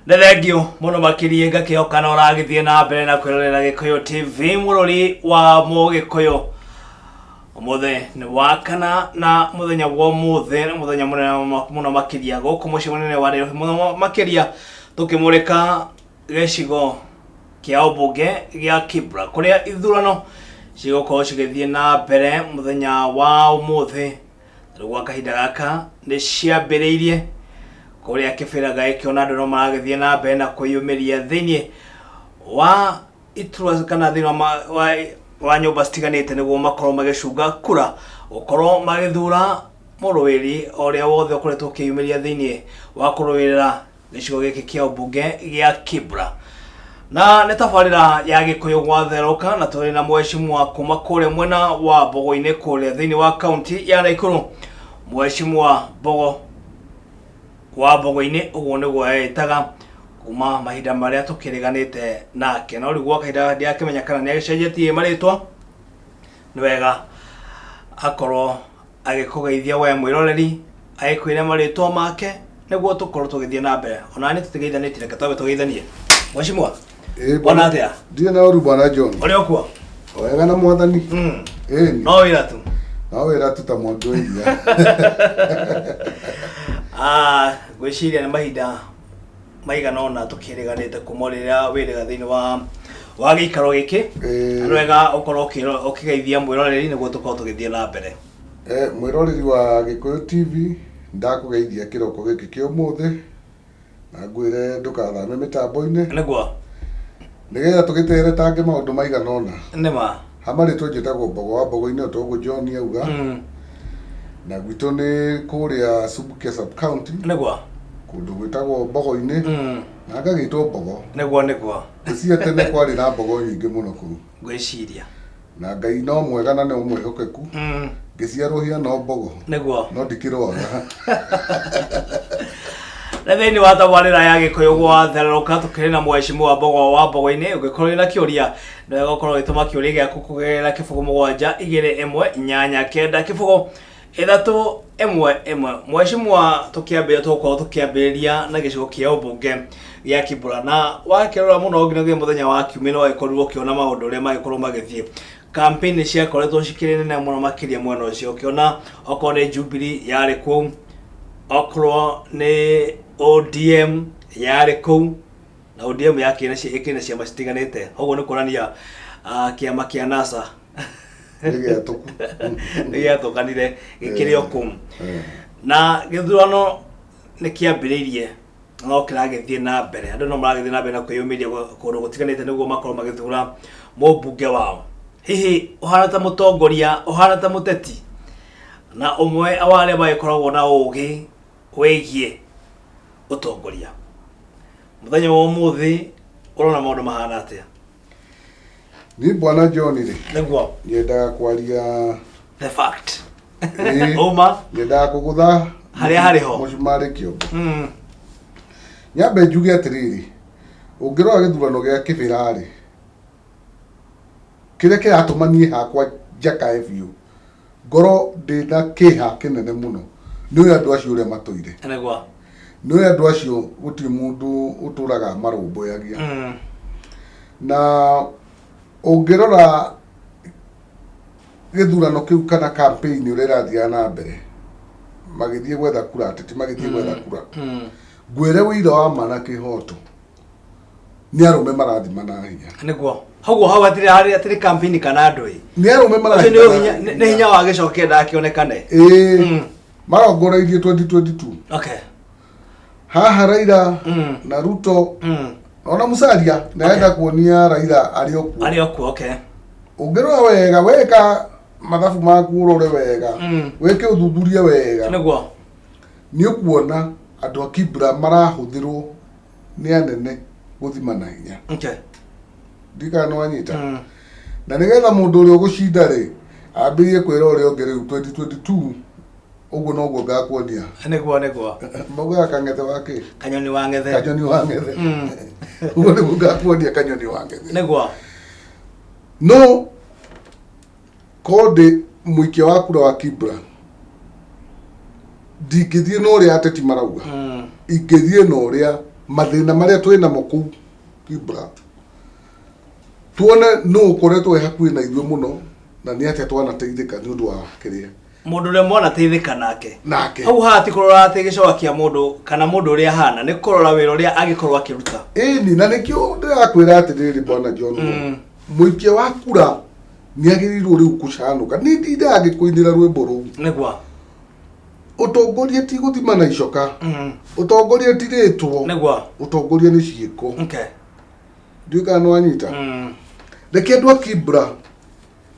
Nĩ thengiũ mũno makĩria ngakĩhoka na ũragĩthiĩ na mbere na kwĩrorera Gĩkũyũ TV mũrori wa Mũgĩkũyũ. Ũmũthĩ nĩ wa kana na mũthenya wa ũmũthĩ nĩ mũthenya mũnene mũno makĩria gũkũ mũciĩ mũnene wa Nairobi mũno makĩria tũkĩmũrĩka gĩcigo kĩa ũmbunge gĩa Kibra kũrĩa ithurano cigũkorwo cigĩthiĩ na mbere mũthenya wa ũmũthĩ. Rĩu gwa kahinda gaka nĩ ciambĩrĩirie kũrĩa kĩbĩra gagĩkĩona andũ no maragĩthiĩ na mbere na kwĩyumĩria thĩinĩ wa iturwa kana thĩinĩ wa, ma- wa, wa nyũmba citiganĩte nĩguo makorwo magĩcunga kura gũkorwo magĩthura mũrũĩri o ũrĩa wothe ũkoretwo ũkĩyumĩria thĩinĩ wa kũrũĩrĩra gĩcigo gĩkĩ kĩa ũmbunge gĩa Kibra na nĩ tabarĩra ya Gĩkũyũ gwatherũka na tũrĩ na mheshimiwa kuma kũrĩa mwena wa Mbogo-inĩ kũrĩa thĩinĩ wa kaunti ya Naikuru mheshimiwa Mbogo wa Mbogo-inĩ ũguo nĩguo eĩtaga kuma mahinda marĩa tũkĩrĩganĩte nake no rĩu gwa kahinda ndirakĩmenya kana nĩ agĩcenjetie marĩtwa nĩ wega akorwo agĩkũgeithia we mwĩroreri agĩkwĩre marĩtwa make nĩguo tũkorwo tũgĩthiĩ na mbere ona nĩ tũtigeithanĩtie reke twambe tũgeithanie mheshimiwa Ĩĩ, Bwana atĩa? Ndirĩ na ũru bwana John. ũrĩ okuo Wega na mwathani. Ĩni. No wĩra tu. No wĩra tu ta mwangi wa iria. Ah, ngwĩciria nĩ mahinda maigana ũna tũkĩrĩganĩte kuma rĩrĩa wĩrĩga thĩinĩ wa wa gĩikaro gĩkĩ. Ĩĩ. Nĩ wega ũkorwo ũkĩgeithia mwĩroreri nĩguo tũkorwo tũgĩthiĩ na mbere. Eh, mwĩroreri wa Gĩkũyũ TV, ndakũgeithia kĩroko gĩkĩ kĩa ũmũthĩ na ngwĩre ndũkathame mĩtambo-inĩ Nĩguo. Nĩgetha tũgĩteretange maũndũ maigana ũna. Nĩ ma. Ha marĩtwa njĩtagwo Mbogo wa Mbogo-inĩ o ta ũguo John auga. Na gwitũ nĩ kũrĩa Subukia sub county. Nĩguo. Kũndũ gwĩtagwo Mbogo-inĩ. Na ngagĩtwo Mbogo. Nĩguo nĩguo. Ngwĩciria tene kwarĩ na mbogo nyingĩ mũno kũu. Ngwĩciria. Na Ngai no mwega na nĩ mwĩhokeku. Ngĩciarwo hiana o mbogo. Nĩguo. No ndikĩrwaga. Na thĩinĩ wa tabarĩra ya Gĩkũyũ gwatherũka tũkĩrĩ na mheshimiwa Mbogo wa Mbogo-inĩ. Ũngĩkorwo wĩna kĩũria nĩ wega ũkorwo ũgĩtũma kĩũria gĩaku kũgerera 0 7 2 8 9 0 3 1 1. Mheshimiwa, tũkĩambĩrĩria tũgũkorwo tũkĩambĩrĩria na gĩcigo kĩa ũmbunge gĩa Kibra na wakĩrora mũno nginyagia mũthenya wa kiumia no wagĩkorirwo ũkĩona maũndũ ũrĩa magĩkorwo magĩthiĩ. Campaign ciakoretwo cikĩrĩ nene mũno makĩria mwena ũcio, ũkĩona okorwo nĩ Jubilee yarĩ kũu, okorwo nĩ ODM yarĩ kũu, na ODM yakĩrĩ na ĩkĩrĩ na ciama citiganĩte, ũguo nĩ kuonania kĩama kĩa NASA Nĩ gĩatũku. Nĩ gĩatũkanire gĩkĩrĩ o kũu. Na gĩthurano nĩ kĩambĩrĩirie no kĩragĩthiĩ na mbere, andũ no maragĩthiĩ na mbere na kwĩyumĩria kũndũ gũtiganĩte nĩguo makorwo magĩthura mũmbunge wao. Hihi ũhana ta mũtongoria, ũhana ta mũteti na ũmwe wa arĩa magĩkoragwo na ũgĩ wĩgiĩ ũtongoria, mũthenya wa ũmũthĩ ũrona maũndũ mahana atĩa? Niĩ bwana John rĩ, Nĩguo. Nyendaga kwaria the fact. Ĩĩ, Ũma. Nyendaga kũgũtha harĩa harĩ ho mũcumarĩ kĩongo. Nyambe njuge atĩrĩrĩ, ũngĩrora gĩthurano gĩa Kĩbĩra rĩ, kĩrĩa kĩratũma niĩ hakwa njakae biũ, ngorwo ndĩna kĩeha kĩnene mũno, nĩ ũrĩa andũ acio ũrĩa matũire. Nĩguo. Nĩ ũrĩa andũ acio gũtirĩ mũndũ ũtũraga marũmbũyagia. Na ũngĩrora gĩthurano kĩu kana campaign ũrĩa ĩrathiaga na mbere, magĩthiĩ gwetha kura, ateti magĩthiĩ gwetha kura, ngwĩre ũira wa ma na kĩhoto, nĩ arũme marathimana hinya. Nĩguo hauguo hau hatirĩ harĩ hatirĩ campaign kana andũ ĩ. Nĩ arũme Ũcio nĩ marathimana ũhinya nĩ hinya wa gĩcoka kĩendaga kĩonekane. Ĩĩ, marongoreirie 2022. Haha Raila na Ruto ona Musalia nĩarenda kuonia Raila arĩ o kuo. Arĩ o kuo, okay. Ũngĩrora wega weka mathabu maku ũrore wega, wĩke ũthuthuria wega, nĩ ũkuona andũ a Kibra marahũthĩrwo nĩ anene gũthima na hinya. Ndikana nĩ wanyita. Na nĩgetha mũndũ ũrĩa ũgũcinda rĩ ambĩrĩrie kwĩra ũrĩa ũngĩ rĩu 2022 ũguo noguo ngakuonia. Nĩguo nĩguo. Maugaga kang'ethe wa kĩ? Kanyoni wa ng'ethe. Kanyoni wa ng'ethe. Ũguo nĩguo ngakuonia kanyoni wa ng'ethe. No korwo ndĩ mũikia wa kura wa Kibra, ndingĩthiĩ na ũrĩa ateti marauga, ingĩthiĩ na ũrĩa Mathĩna marĩa twĩ namo kũu Kibra, tuone nũ ũkoretwo e hakuhĩ na ithuĩ mũno na nĩ atĩa twanateithĩka nĩ ũndũ wa kĩrĩa Mũndũ ũrĩa mwanateithĩka nake. Nake. Hau haha ti kũrora atĩ gĩcoa kĩa mũndũ kana mũndũ ũrĩa ahana, nĩ kũrora wĩra ũrĩa angĩkorwo akĩruta. Ĩni, na nĩkĩo ndĩrakwĩra atĩrĩrĩ, bwana John, mũikia wa kura nĩ agĩrĩirwo rĩu kũcanũka. Nĩ ndindaga ngĩkũinĩra rwĩmbo rũu. Nĩguo. Ũtongoria ti gũthima na icoka. Ũtongoria ti rĩtwo. Nĩguo. Ũtongoria nĩ ciĩko. Ndiũĩ kana nĩ wanyita. Reke andũ a Kibra,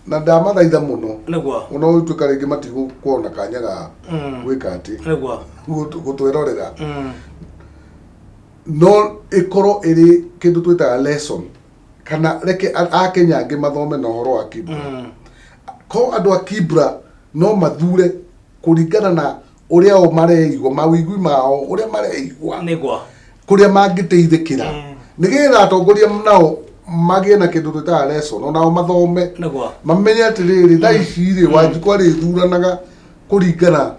na ndamathaitha mũno, Nĩguo. Ona gũtuĩka rĩngĩ matigũkorwo na kanya ga gwĩka atĩ gũtwĩrorera, no ĩkorwo ĩrĩ kĩndũ twĩtaga lesson, kana reke Akenya angĩ mathome na ũhoro wa Kibra. Ko andũ a Kibra no mathure kũringana na ũrĩa o mareigua, mawĩigwi mao, ũrĩa mareigua, kũrĩa mangĩteithĩkĩra, nĩgetha atongoria nao magĩe na kĩndũ twĩtaga lesson, onao mathome, mamenye atĩrĩrĩ, thaa ici rĩ, Wanjikũ arĩthuranaga kũringana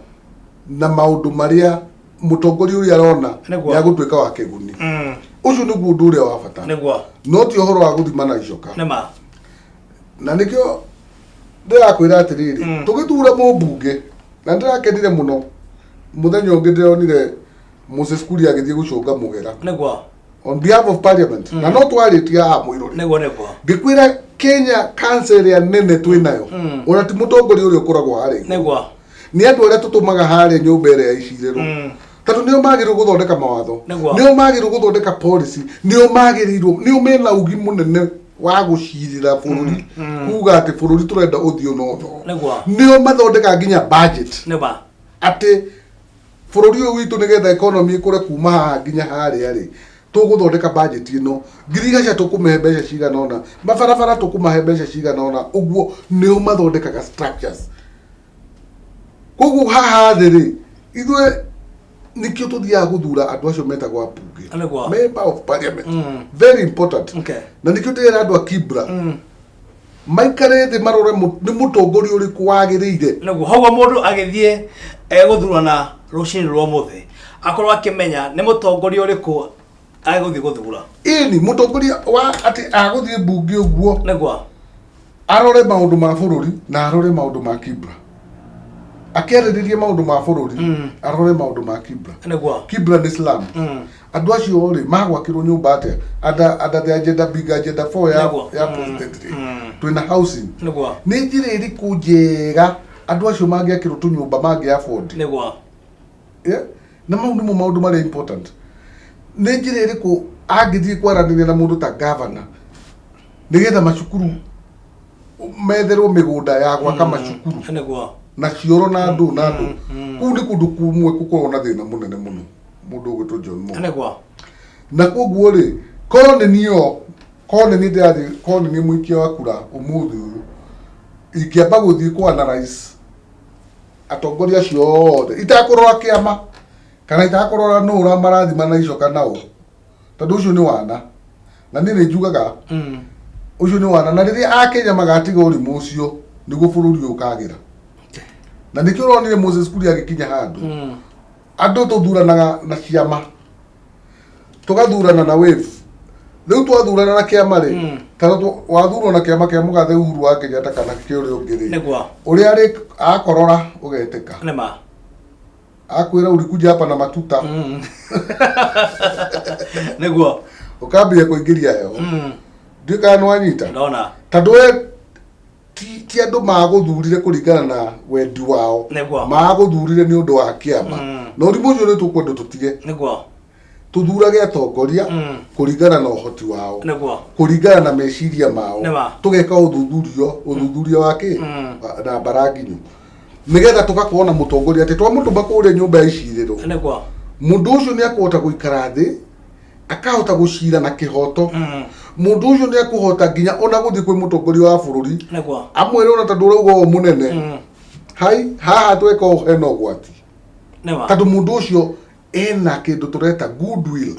na maũndũ marĩa mũtongoria ũrĩa arona nĩ agũtuĩka wa kĩguni. Ũcio nĩguo ũndũ ũrĩa wa bata, no ti ũhoro wa gũthima na icoka. Nĩma. Na nĩkĩo ndĩrakwĩra atĩrĩrĩ, tũgĩthure mũmbunge, na ndĩrakenire mũno mũthenya ũngĩ ndĩronire Moses Kuria agĩthiĩ gũcũnga mũgera on behalf of parliament, na no twarĩtie haha mũirũri, Nĩguo nĩguo. Ngĩkwĩra Kenya cancer ĩrĩa nene twĩ nayo, ona ti mũtongoria ũrĩa ũkoragwo harĩa igũrũ, nĩ andũ arĩa tũtũmaga harĩa nyũmba ĩrĩa ya icirĩro, tondũ nĩo magĩrĩirwo gũthondeka mawatho, nĩo magĩrĩirwo gũthondeka policy, nĩo magĩrĩirwo, nĩo mena ugi mũnene wa gũcirĩra bũrũri, kuga atĩ bũrũri tũrenda ũthiĩ ũna ũna. Nĩo mathondekaga nginya budget, atĩ bũrũri ũyũ witũ, nĩgetha economy ĩkũre kuma haha nginya harĩa rĩ, tũgũthondeka budget ĩno, ngirigaca tũkũmahe mbeca cigana ũna, mabarabara tũkũmahe mbeca cigana ũna. Ũguo nĩo mathondekaga structures. Koguo haha thĩ rĩ, ithuĩ nĩkĩo tũthiaga gũthura andũ acio metagwo ambunge, member of parliament, very important. Na nĩkĩo ndĩrera andũ a Kibra maikare thĩ marore nĩ mũtongoria ũrĩkũ wagĩrĩire. Nĩguo hauga mũndũ agĩthiĩ egũthurana rũcinĩ rwa ũmũthĩ akorwo akĩmenya nĩ mũtongoria ũrĩkũ agũthiĩ gũthura. Ĩni, mũtongoria wa atĩ agũthiĩ mbunge ũguo, arore maũndũ ma bũrũri na arore maũndũ ma Kibra. Akĩarĩrĩria maũndũ ma bũrũri, arore maũndũ ma Kibra. Kibra nĩ slum. Andũ acio rĩ, magwakĩrwo nyũmba atĩa under the agenda, big agenda 4 ya, ya president rĩ, twĩna housing. Nĩ njĩra ĩrĩkũ njega andũ acio mangĩakĩrwo tũnyũmba mangĩ afford? Yeah? Na mau nĩmo maũndũ marĩa important. Nĩ njĩra ĩrĩkũ angĩthiĩ kwaranĩria na mũndũ ta governor nĩgetha macukuru metherwo mĩgũnda ya gwaka macukuru, na cioro na ndũ na ndũ? Kũu nĩ kũndũ kumwe gũkoragwo na thĩna mũnene mũno, mũndũ ũgwĩtwo John Mo. Na koguo rĩ, korwo nĩ niĩ o, korwo nĩ niĩ ndĩrathiĩ, korwo nĩ niĩ mũikia wa kura ũmũthĩ ũyũ, ingĩamba gũthiĩ kũ analyze atongoria acio othe itakũrora kĩama kana itakũrora nũ ũramarathima na icoka nao, tondũ ũcio nĩ wana, na niĩ nĩ njugaga ũcio nĩ wana. Na rĩrĩa Akenya magatiga ũrimũ ũcio, nĩguo bũrũri ũyũ ũkagĩra. Na nĩkĩo ũronire Moses Kuria agĩkinya handũ. Andũ tũthuranaga na ciama, tũgathurana na wave. Rĩu twathurana na kĩama rĩ, kana wathurwo na kĩama kĩa mũgathe Uhuru wa Kenyatta kana kĩa ũrĩa ũngĩ rĩ, ũrĩa rĩ akorora ũgetĩka, akwĩra ulikuja hapa na matuta. Ũkambia kũingĩria heho. Ndiũĩ kana nĩ wanyita. Ndona. Tondũ we ti andũ magũthurire kũringana na wendi wao, magũthurire nĩ ũndũ wa kĩama. Na ũrimũ ũcio nĩ tũkwenda tũtige, tũthurage atongoria kũringana na ũhoti wao, kũringana na meciria mao, tũgeka ũthuthuria wa kĩ na mbara nginyu, nĩgetha tũgakorwo na mũtongoria atĩ twamũtũma kũrĩa nyũmba ya icirĩro, mũndũ ũcio nĩ akũhota gũikara thĩ, akahota gũcira na kĩhoto. Mũndũ ũcio nĩ akũhota nginya ona gũthiĩ kwĩ mũtongoria wa bũrũri, amwĩre ona tondũ ũrauga ũũ mũnene, hai haha tweka ũũ hena ũgwati, tondũ mũndũ ũcio ena kĩndũ tũreta goodwill,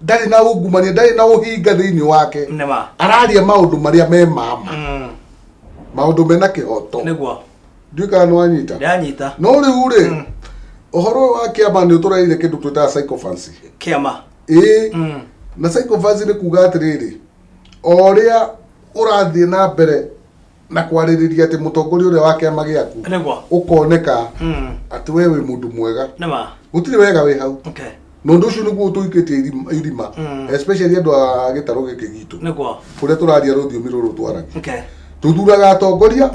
ndarĩ na ungumania, ndarĩ na ũhinga thĩinĩ wake, araria maũndũ marĩa me mama, maũndũ mena kĩhoto. Ndiũĩ kana nĩ wanyita. Ndanyita. No rĩu rĩ, Ũhoro ũyũ wa kĩama nĩ ũtũreheire kĩndũ twĩtaga sycophancy. Kĩama. Ĩĩ. Na sycophancy nĩ kuga atĩrĩrĩ, o ũrĩa ũrathiĩ na mbere na kwarĩrĩria atĩ mũtongoria ũrĩa wa kĩama gĩaku Nĩguo. ũkoneka atĩ we wĩ mũndũ mwega, Nĩma. gũtirĩ wega wĩ hau. Na ũndũ ũcio nĩguo ũtũikĩtie irima, especially andũ a gĩtarũ gĩkĩ gitũ, kũrĩa tũraria rũthiomi rũrũ twaragia. Tũthuraga atongoria,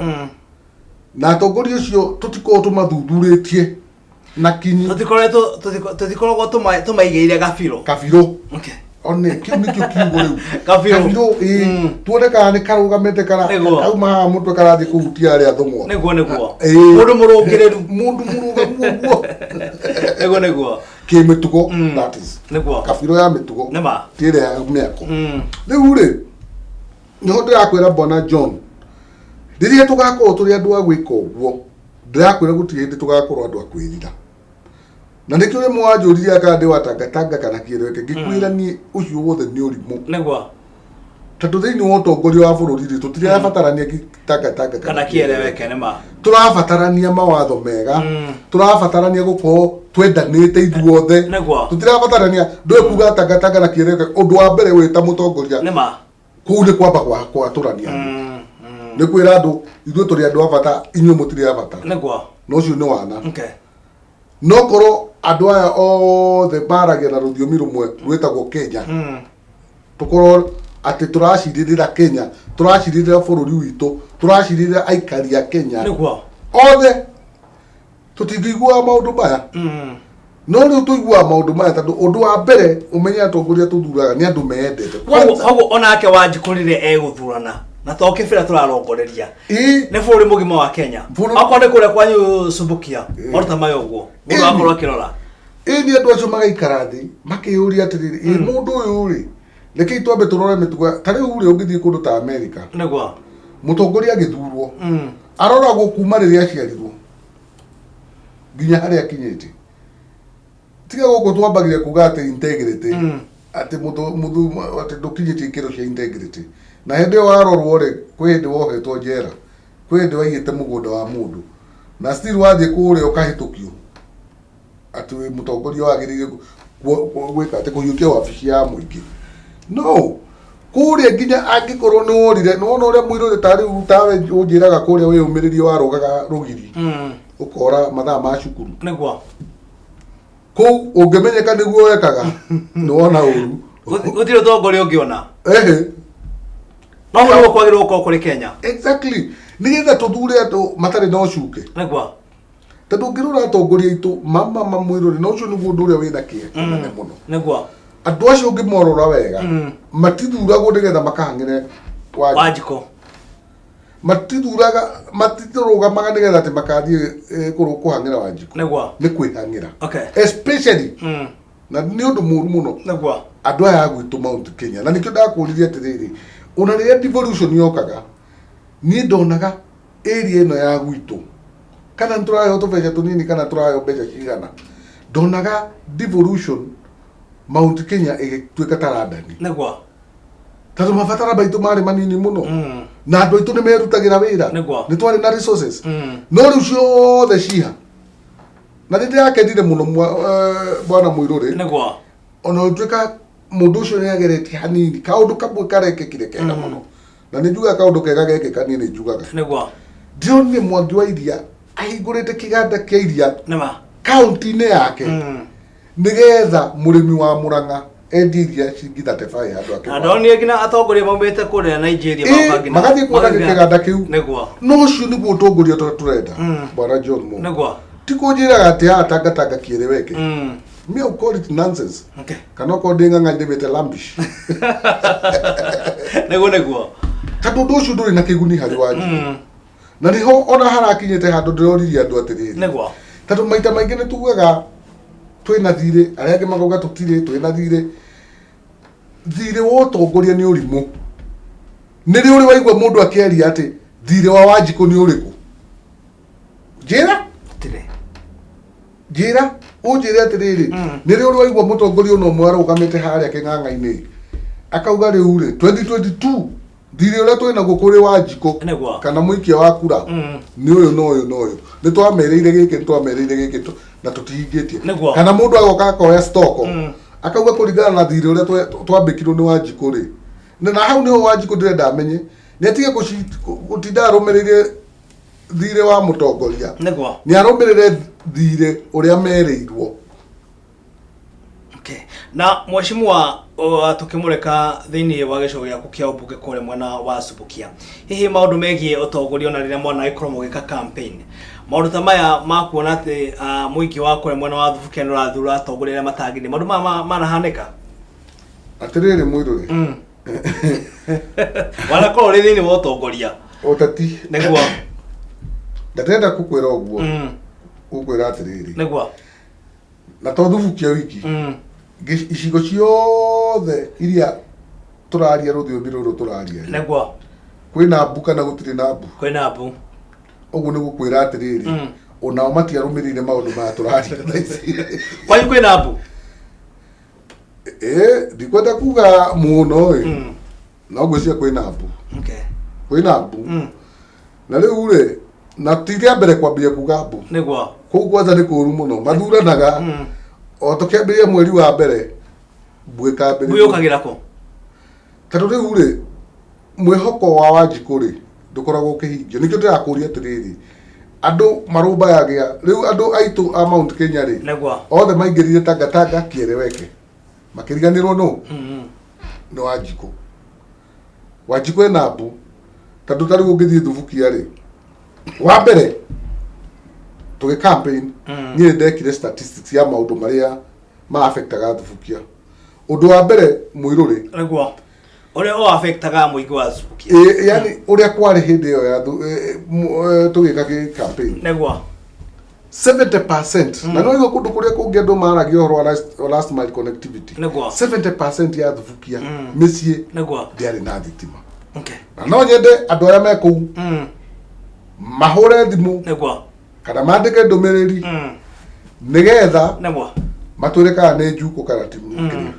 na atongoria acio tũtikoragwo tũmathuthurĩtie na kinyi. Tũtikoretwo tũtikoragwo tũmaigĩire gabirũ. Kabirũ. One kĩu nĩkĩo kiugo rĩu. Kabirũ. Kabirũ, ĩĩ. Tuone kana nĩ karũgamĩte kana kauma haha mũtwe karathiĩ kũhutia harĩa thũng'wa. Nĩguo nĩguo. Ĩĩ. Mũndũ mũrũngĩrĩru. Mũndũ mũrũgamu ũguo. Nĩguo nĩguo. Kĩmĩtugo, that is. Nĩguo. Kabirũ ya mĩtugo. Nĩma. Ti ĩrĩa ya mĩako. Rĩu rĩ, nĩho ndĩrakwĩra Bwana John, rĩrĩa tũgakorwo tũrĩ andũ a gwĩka ũguo, ndĩrakwĩra gũtirĩ hĩndĩ tũgakorwo andũ a kwĩrira. Na nĩkĩo rĩmwe wanjũririe kana ndĩ wa tangatanga kana kĩereweke, ngĩkwĩra niĩ ũcio wothe nĩ ũrimũ. Nĩguo. Tondũ thĩinĩ wa ũtongoria wa bũrũri rĩ, tũtirabatarania tangatanga kana kĩereweke. Nĩma. Tũrabatarania mawatho mega, tũrabatarania gũkorwo twendanĩte ithuothe. Nĩguo. Tũtirabatarania ndũĩ kuga tangatanga na kĩereweke. Ũndũ wa mbere wĩ ta mũtongoria, Nĩma. kũu nĩ kwamba gwatũrania andũ. Nĩ kwĩra andũ ithuĩ tũrĩ andũ a bata, inyuĩ mũtirĩ a bata. Nĩguo. Na ũcio nĩ wana. No korwo andũ aya othe maragia na rũthiomi rũmwe rwĩtagwo Kenya, tũkorwo atĩ tũracirĩrĩra Kenya, tũracirĩrĩra bũrũri witũ, tũracirĩrĩra aikari a Kenya othe, tũtingĩiguaga maũndũ maya. No rĩu tũiguaga maũndũ maya tondũ ũndũ wa mbere ũmenye atongoria tũthuraga nĩ andũ meyendete. Koguo koguo onake Wanjikũ rĩrĩa egũthurana na to kĩbĩra tũrarongoreria, nĩ bũrũri mũgima wa Kenya, okorwo nĩ kũrĩa kwanyu Subukia, maũndũ ta maya ũguo mũndũ akorwo akĩrora. Ĩĩ, nĩ andũ acio magaikara thĩ makĩyũria atĩrĩrĩ, ĩ mũndũ ũyũ rĩ, rekei twambe tũrore mĩtugo. Ta rĩu rĩ, ũngĩthiĩ kũndũ ta Amerika, mũtongoria agĩthurwo aroragwo kuma rĩrĩa aciarirwo nginya harĩa akinyĩte. Tiga gũkũ twambagia kuga atĩ integrity, atĩ mũndũ atĩ ndũkinyĩtie ikĩro cia integrity, na hĩndĩ ĩyo warorwo rĩ, kwĩ hĩndĩ wohetwo njera, kwĩ hĩndĩ waiyĩte mũgũnda wa mũndũ, na still wathiĩ kũrĩa ũkahĩtũkio atĩ wĩ mũtongoria wagĩrĩire gwĩka atĩ kũhiũkia wabici ya mũingĩ. No kũrĩa nginya angĩkorwo nĩ worire, nĩ wona ũrĩa mũirũrĩ ta rĩu tawe ũnjĩraga kũrĩa wĩyũmĩrĩrie warũgaga rũgiri, ũkora mathaa ma cukuru. Kũu ũngĩmenyeka nĩguo wekaga, nĩ wona ũru. Gũtirĩ ũtongoria ũngĩona. Ehe. No ũguo nĩguo kwagĩrĩirwo gũkorwo kũrĩ Kenya. Exactly, nĩgetha tũthure andũ matarĩ na ũcuke. Tondũ ũngĩrora atongoria aitũ mama mamwĩrore, na ũcio nĩguo ũndũ ũrĩa wĩna kĩeha kĩnene mũno. Andũ acio ũngĩmorora wega, matithuragwo nĩgetha makahang'ĩre Wanjikũ. Wanjikũ. Matithuraga, matithũrũgamaga nĩgetha atĩ makathiĩ kũhang'ĩra Wanjikũ. Nĩ kwĩhang'ĩra. Especially, na nĩ ũndũ mũru mũno. Andũ aya a gwitũ Mount Kenya, na nĩkĩo ndakũririe atĩrĩrĩ, ona rĩrĩa devolution yokaga, niĩ ndonaga area ĩno ya gwitũ, kana nĩ tũraheo tũbeca tũnini kana tũraheo mbeca cigana, ndonaga devolution Mount Kenya ĩgĩtuĩka ta London. Tondũ mabatara maitũ marĩ manini mũno, na andũ aitũ nĩ merutagĩra wĩra, nĩ twarĩ na resources. No rĩu ciothe ciha. Na nĩ ndĩrakenire mũno bwana Mũirũrĩ. Ona ũtuĩka mũndũ ũcio nĩ ageretie hanini, kaũndũ kamwe karekĩkire kega mũno. Na nĩ njugaga kaũndũ kega gekĩka niĩ nĩ njugaga. Ndĩronire Mwangi wa Iria ahingũrĩte kĩganda kĩa iria kaunti-inĩ yake, nĩgetha mũrĩmi wa Murang'a endie iria ciringi 35 handũ ake. Na ndonire nginya atongoria maumĩte kũrĩa Nigeria magoka nginya magathiĩ kuona kĩganda kĩu. No ũcio nĩguo ũtongoria ũrĩa tũrenda, bwana John Mo. Ti kũnjĩraga atĩ haha tangatanga kĩeleweke. Me I call it nonsense. Kana okorwo ndĩ ng'ang'a ndĩmĩte lambish. Nĩguo nĩguo. Tondũ ũndũ ũcio ndũrĩ na kĩguni harĩ Wanjikũ. Na nĩho ona harakinyĩte handũ ndĩroririe andũ atĩrĩrĩ. Tondũ maita maingĩ nĩ tugaga twĩna thirĩ, arĩa angĩ makauga tũtirĩ, twĩna thirĩ. Thirĩ wa ũtongoria nĩ ũrimũ. Nĩ rĩ ũrĩ waigua mũndũ akĩaria atĩ thirĩ wa Wanjikũ nĩ ũrĩkũ? Njĩra? Gũtirĩ. Njĩra, ũnjĩre atĩrĩrĩ, nĩ rĩ ũrĩ waigua mũtongoria ona ũmwe arũgamĩte harĩa kĩng'ang'a-inĩ akauga rĩu rĩ 2022 thirĩ ũrĩa twĩ naguo kũrĩ Wanjikũ kana mũikia wa kura nĩ ũyũ na ũyũ na ũyũ, nĩ twamerĩire gĩkĩ, nĩ twamerĩire gĩkĩ, Na tũtihingĩtie. Nĩguo. Kana mũndũ agoka akoya stoko akauga kũringana na thirĩ ũrĩa twambĩkirwo nĩ Wanjikũ rĩ, na hau nĩho Wanjikũ ndĩrenda amenye nĩ atige gũtinda arũmĩrĩire thirĩ wa mũtongoria. Nĩguo. Nĩ arũmĩrĩre thirĩ ũrĩa merĩirwo. Okay. Na mheshimiwa tukimureka thiini wa gĩcigo gĩaku kĩa ũmbunge kũrĩa mwena wa Subukia, hihi maũndũ megiĩ ũtongoria ona rĩrĩa mwana agĩkorwo mũgĩka campaign, maũndũ ta maya ma kuona atĩ mũingĩ wa kũrĩa mwena wa Subukia nĩ ũrathura atongoria arĩa matagĩrĩire, maũndũ maya manahanĩka? Atĩrĩrĩ mwĩrore. Wanakorwo ũrĩ thĩinĩ wa ũtongoria. Ũteti. Nĩguo. Ndatenda gũkwĩra ũguo. Gũkwĩra atĩrĩrĩ. Nĩguo. Na to Thubukia wiki. Icigo ciothe iria tũraria rũthiomi rũrũ tũraria rĩ, Nĩguo. Kwĩna mbu kana gũtirĩ na mbu? Kwĩna mbu. Ũguo nĩ gũkwĩra atĩrĩrĩ, onao matiarũmĩrĩire maũndũ maya tũraria thaa ici. Kwanyu kwĩna mbu? Ĩ, ndikwenda kuga mũno ĩ, no ngwĩciria kwĩna mbu. Kwĩna mbu. Na rĩu rĩ, na ti rĩa mbere kwambĩrĩria kuga mbu. Nĩguo. Kũu kwanza nĩ kũũru mũno, mathuranaga o tũkĩambĩrĩria mweri wa mbere, mbu ĩkambĩrĩria. Mbu yũkagĩra kũ? Tondũ rĩu rĩ, mwĩhoko wa Wanjikũ rĩ, ndũkoragwo ũkĩhingio. Nĩkĩo ndĩrakũria atĩrĩrĩ, andũ marũmbayagia rĩu andũ aitũ a Mount Kenya rĩ, Nĩguo. Othe maingĩrire Tangatanga kieleweke, makĩriganĩrwo nũ? Nĩ Wanjikũ. Wanjikũ ena mbu, tondũ ta rĩu ũngĩthiĩ Thubukia rĩ, wa mbere tũgĩ campaign, niĩ ndekire statistics ya maũndũ marĩa ma affectaga Thubukia. Ũndũ wa mbere, mũirũrĩ. Nĩguo. Ũrĩa ũ affectaga mũingĩ wa Subukia. Ĩ, yani ũrĩa kwarĩ hĩndĩ ĩyo ya tũgĩka gĩ campaign. Nĩguo. 70%, na nĩ waigua kũndũ kũrĩa kũngĩ andũ maragia ũhoro wa last mile connectivity. Nĩguo. 70% ya Thubukia mĩciĩ Nĩguo. ndĩarĩ na thitima. Na no nyende andũ arĩa me kũu mahũre thimũ Nĩguo. Kana mandĩke ndũmĩrĩri nĩgetha Nĩguo. matwĩre kana nĩ njukũ kana ti kĩrĩa.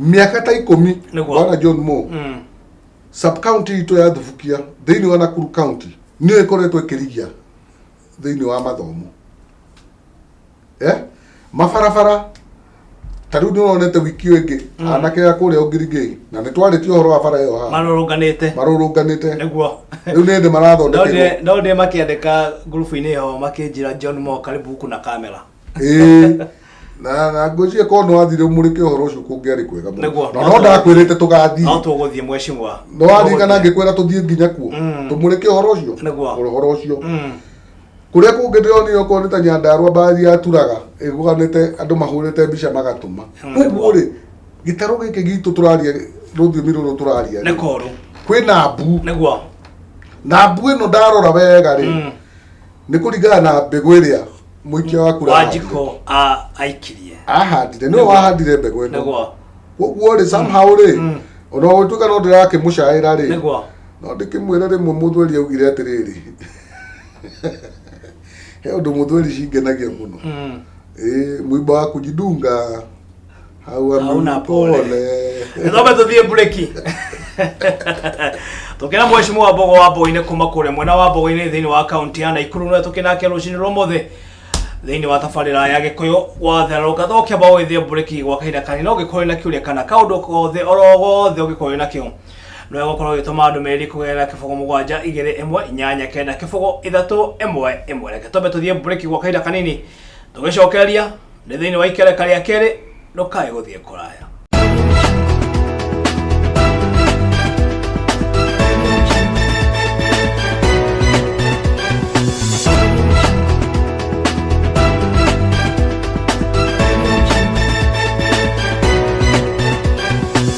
Mĩaka ta 10, Nĩguo. Bwana John Mo, sub county itũ ya Thubukia thĩinĩ wa Nakuru County nĩyo ĩkoretwo ĩkĩrigia thĩinĩ wa mathomo, eh? Mabarabara ta rĩu nĩwonete wiki ĩyo ĩngĩ anake a kũrĩa Ũngirigei, na nĩ twarĩtie ũhoro wa bara ĩyo haha, Marũrũnganĩte. Marũrũnganĩte. Nĩguo. Rĩu nĩ hĩndĩ marathondekerwo. No ndĩ makĩandĩka ngurubu-inĩ ĩyo makĩnjĩra, "John Mo, karibu huku na kamera." Ĩĩ, na ngwĩciria korwo nĩ wathire ũmũrĩke ũhoro ũcio kũngĩarĩ kwega mũno. Nĩguo. Na no ndakwĩrĩte tũgathiĩ. No tũgũthiĩ, mheshimiwa. No waririkana ngĩkwĩra tũthiĩ nginya kuo tũmũrĩke ũhoro ũcio. Nĩguo. Ũhoro ũcio kũrĩa kũngĩ ndĩronire okorwo nĩ ta Nyandarua mbathi yaturaga ĩgũganĩte, andũ mahũrĩte mbica magatũma. Koguo rĩ, gĩtarũ gĩkĩ gitũ tũraria rũthiomi rũrũ tũraria Nĩ rĩ, koru. Kwĩna mbu. Nĩguo. Na mbu ĩno ndarora wega rĩ, nĩ kũringana na mbegũ ĩrĩa mũikia wa kura ahandire. Wanjikũ aikirie. Ahandire, nĩwe wahandire mbegũ ĩno. Nĩguo. Koguo rĩ, somehow rĩ, ona gũtuĩka no ndĩrakĩmũcaĩra rĩ, Nĩguo. No ndĩkĩmwĩre rĩmwe mũthweri augire atĩrĩrĩ, he ũndũ mũthweri cingenagia mũno. Ĩ, mwimba wa kujidunga Hauna hauna pole. pole. Nĩtwambe tũthiĩ mburĩki tũkĩna mheshimiwa Mbogo wa Mbogo-inĩ kuma kũrĩa mwena wa Mbogo-inĩ thĩinĩ wa kaunti ya Naikuru, nĩwe tũkĩnake rũcinĩ rwa ũmũthĩ thĩinĩ wa tabarĩra ya Gĩkũyũ gwatherũka. Tũgũkĩamba gũgĩthiĩ mburĩki gwa kahinda kanini, no ũngĩkorwo wĩna kĩũria kana kaũndũ gothe oro gothe ũngĩkorwo wĩna kĩo, nĩwe gũkorwo ũgĩtũma ndũmĩrĩri kũgerera 0721890311. Reke twambe tũthiĩ mburĩki gwa kahinda kanini, tũgĩcokereria nĩ thĩinĩ wa ikereka rĩa kerĩ. Ndũkae gũthiĩ kũraya.